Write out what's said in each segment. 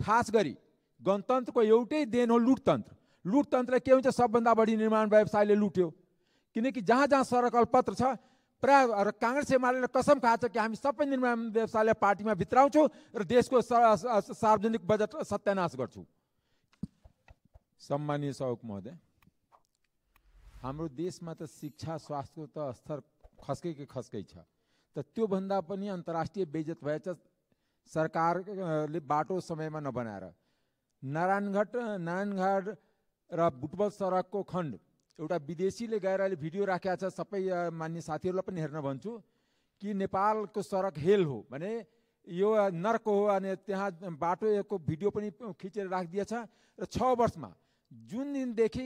खास गरी गणतन्त्रको एउटै देन हो लुटतन्त्र। लुटतन्त्र के हुन्छ? सबभन्दा बढी निर्माण व्यवसायले लुट्यो। किनकि जहाँ जहाँ सडक अलपत्र छ प्राय काङ्ग्रेस एमाले कसम खाएको छ कि हामी सबै निर्माण व्यवसायलाई पार्टीमा भित्राउँछौँ र देशको सार्वजनिक बजेट सत्यानाश गर्छौँ। सम्मानीय सभामुख महोदय, हाम्रो देशमा त शिक्षा स्वास्थ्यको त स्तर खस्कै छ, त त्योभन्दा पनि अन्तर्राष्ट्रिय बेइज्जत भएछ सरकारले बाटो समयमा नबनाएर। नारायणघाट र बुटबल सडकको खण्ड एउटा विदेशीले गएर अहिले भिडियो राखेको छ, सबै मान्य साथीहरूलाई पनि हेर्न भन्छु कि नेपालको सडक हेल हो भने यो नर्क हो। अनि त्यहाँ बाटोको भिडियो पनि खिचेर राखिदिएछ र 6 वर्षमा जुन दिनदेखि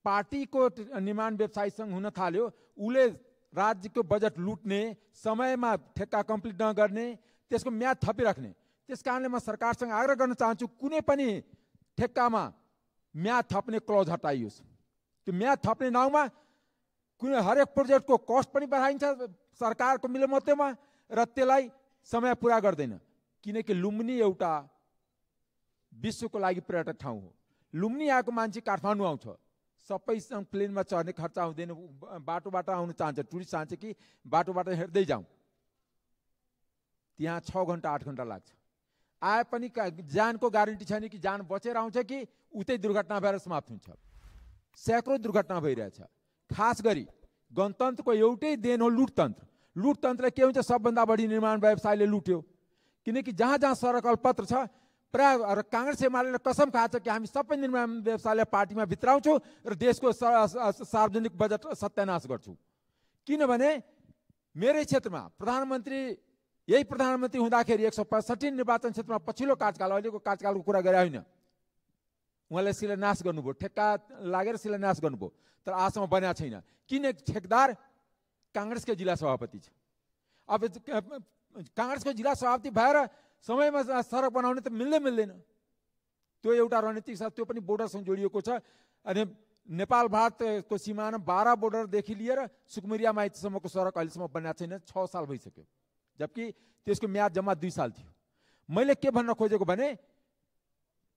पार्टीको निर्माण व्यवसायसँग हुन थाल्यो उसले राज्यको बजेट लुट्ने, समयमा ठेक्का कम्प्लिट नगर्ने, त्यसको म्याद थपिराख्ने। त्यस कारणले म सरकारसँग आग्रह गर्न चाहन्छु कुनै पनि ठेक्कामा म्याद थप्ने क्लज हटाइयोस्। त्यो म्याद थप्ने नाउँमा कुनै हरेक प्रोजेक्टको कस्ट पनि बढाइन्छ सरकारको मिलोमतेमा र त्यसलाई समय पुरा गर्दैन। किनकि लुम्बिनी एउटा विश्वको लागि पर्यटक ठाउँ हो। लुम्बिनी आएको मान्छे काठमाडौँ आउँछ, सबैसँग प्लेनमा चढ्ने खर्च आउँदैन, बाटोबाट आउन चाहन्छ, टुरिस्ट चाहन्छ कि बाटोबाट हेर्दै जाउँ। त्यहाँ 6 घन्टा 8 घन्टा लाग्छ। आए पनि जानको ग्यारेन्टी छैन कि जान बचेर आउँछ कि उतै दुर्घटना भएर समाप्त हुन्छ। सैकड़ों दुर्घटना भइरहेछ। खास गरी गणतन्त्रको एउटै देन हो लुटतन्त्र। लुटतन्त्र के हुन्छ? सबभन्दा बढी निर्माण व्यवसायले लुट्यो। किनकि जहाँ जहाँ सडक अलपत्र छ प्राय काङ्ग्रेस एमाले कसम खाएको छ कि हामी सबै निर्माण व्यवसायलाई पार्टीमा भित्राउँछौँ र देशको सार्वजनिक बजेट सत्यानाश गर्छौँ। किनभने मेरै क्षेत्रमा यही प्रधानमन्त्री हुँदाखेरि 165 निर्वाचन क्षेत्रमा पछिल्लो कार्यकाल, अहिलेको कार्यकालको कुरा गरे होइन, उहाँले शिलान्यास गर्नुभयो, ठेक्का लागेर शिलान्यास गर्नुभयो, तर आजसम्म बनेको छैन। किन? ठेकदार काङ्ग्रेसको जिल्ला सभापति छ। अब काङ्ग्रेसको जिल्ला सभापति भएर समयमा सडक बनाउने त मिल्दैन। त्यो एउटा रणनीतिक छ, त्यो पनि बोर्डरसँग जोडिएको छ। अनि नेपाल भारतको सिमाना 12 बोर्डरदेखि लिएर सुकुम्बिया माइतीसम्मको सडक अहिलेसम्म बनेको छैन, 6 साल भइसक्यो, जबकि त्यसको म्याद जम्मा 2 साल थियो। मैले के भन्न खोजेको भने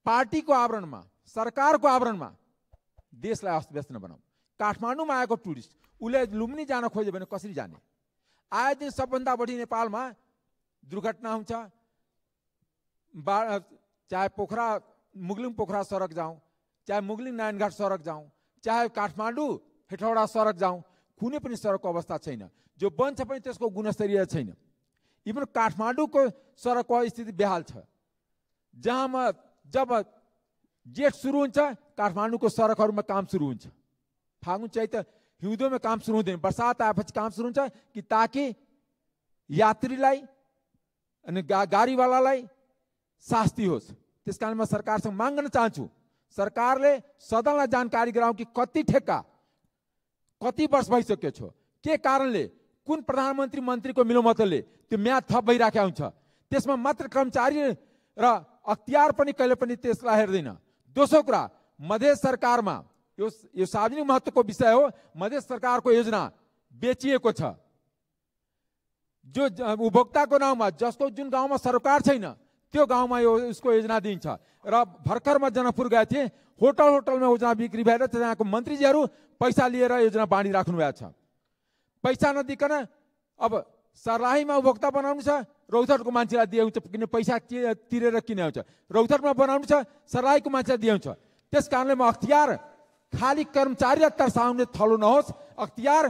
पार्टीको आवरणमा, सरकारको आवरणमा देशलाई अस्तव्यस्त नबनाऊ। काठमाडौँमा आएको टुरिस्ट उसले लुम्बिनी जान खोज्यो भने कसरी जाने? आए दिन सबभन्दा बढी नेपालमा दुर्घटना हुन्छ। चाहे मुगलिङ पोखरा सडक जाउँ, चाहे मुगलिङ नारायणघाट सडक जाउँ, चाहे काठमाडौँ हेटौडा सडक जाउँ, कुनै पनि सडकको अवस्था छैन। जो बन्छ पनि त्यसको गुणस्तरीय छैन। इभन काठमाडौँको सडकको स्थिति बेहाल छ। जब जेठ सुरु हुन्छ काठमाडौँको सडकहरूमा काम सुरु हुन्छ। फागुन चैत हिउँदोमा काम सुरु हुँदैन, बर्सात आएपछि काम सुरु हुन्छ कि ताकि यात्रीलाई अनि गाडीवालालाई शास्ति होस्। त्यस कारण म सरकारसँग माग गर्न चाहन्छु सरकारले सदनलाई जानकारी गराउँ कि कति ठेक्का कति वर्ष भइसक्यो छ, के कारणले, कुन प्रधानमन्त्री मन्त्रीको मिलोमतले त्यो म्याद थप भइराखेको हुन्छ। त्यसमा मात्र कर्मचारी र अख्तियार पनि कहिले पनि त्यसलाई हेर्दैन। दोस्रो कुरा, मधेस सरकारमा यो सार्वजनिक महत्त्वको विषय हो, मधेस सरकारको योजना बेचिएको छ। जो उपभोक्ताको नाउँमा, जसको जुन गाउँमा सरकार छैन त्यो गाउँमा उसको योजना दिन्छ। र भर्खर म जनकपुर गएको थिएँ, होटलमा योजना बिक्री भएर त्यहाँको मन्त्रीजीहरू पैसा लिएर योजना बाँडिराख्नु भएको छ। पैसा नदिकन अब सर्लाहीमा उपभोक्ता बनाउनु छ, रौतहटको मान्छेलाई दिए हुन्छ, किन पैसा तिरेर किने हुन्छ। रौतहटमा बनाउनु छ, सर्लाहीको मान्छेलाई दिए हुन्छ। त्यस कारणले म अख्तियार खाली कर्मचारीलाई तर्साउने थलो नहोस्। अख्तियार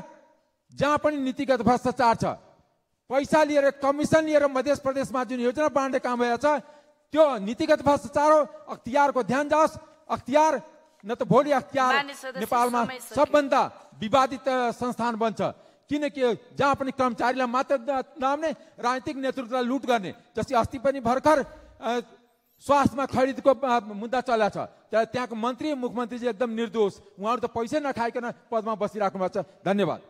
जहाँ पनि नीतिगत भ्रष्टाचार छ, पैसा लिएर कमिसन लिएर मध्य प्रदेशमा जुन योजना बाँड्ने काम भइरहेको छ त्यो नीतिगत भ्रष्टाचार हो। अख्तियारको ध्यान जाओस्। अख्तियार न त भोलि अख्तियार नेपालमा सबभन्दा विवादित संस्थान बन्छ। किनकि जहाँ पनि कर्मचारीलाई मात्र नाम्ने, राजनीतिक नेतृत्वलाई लुट गर्ने। जस्तै अस्ति पनि भर्खर स्वास्थ्यमा खरिदको मुद्दा चलेको छ, त्यहाँको मन्त्री मुख्यमन्त्रीजी एकदम निर्दोष, उहाँहरू त पैसै नखाइकन पदमा बसिराख्नु भएको छ। धन्यवाद।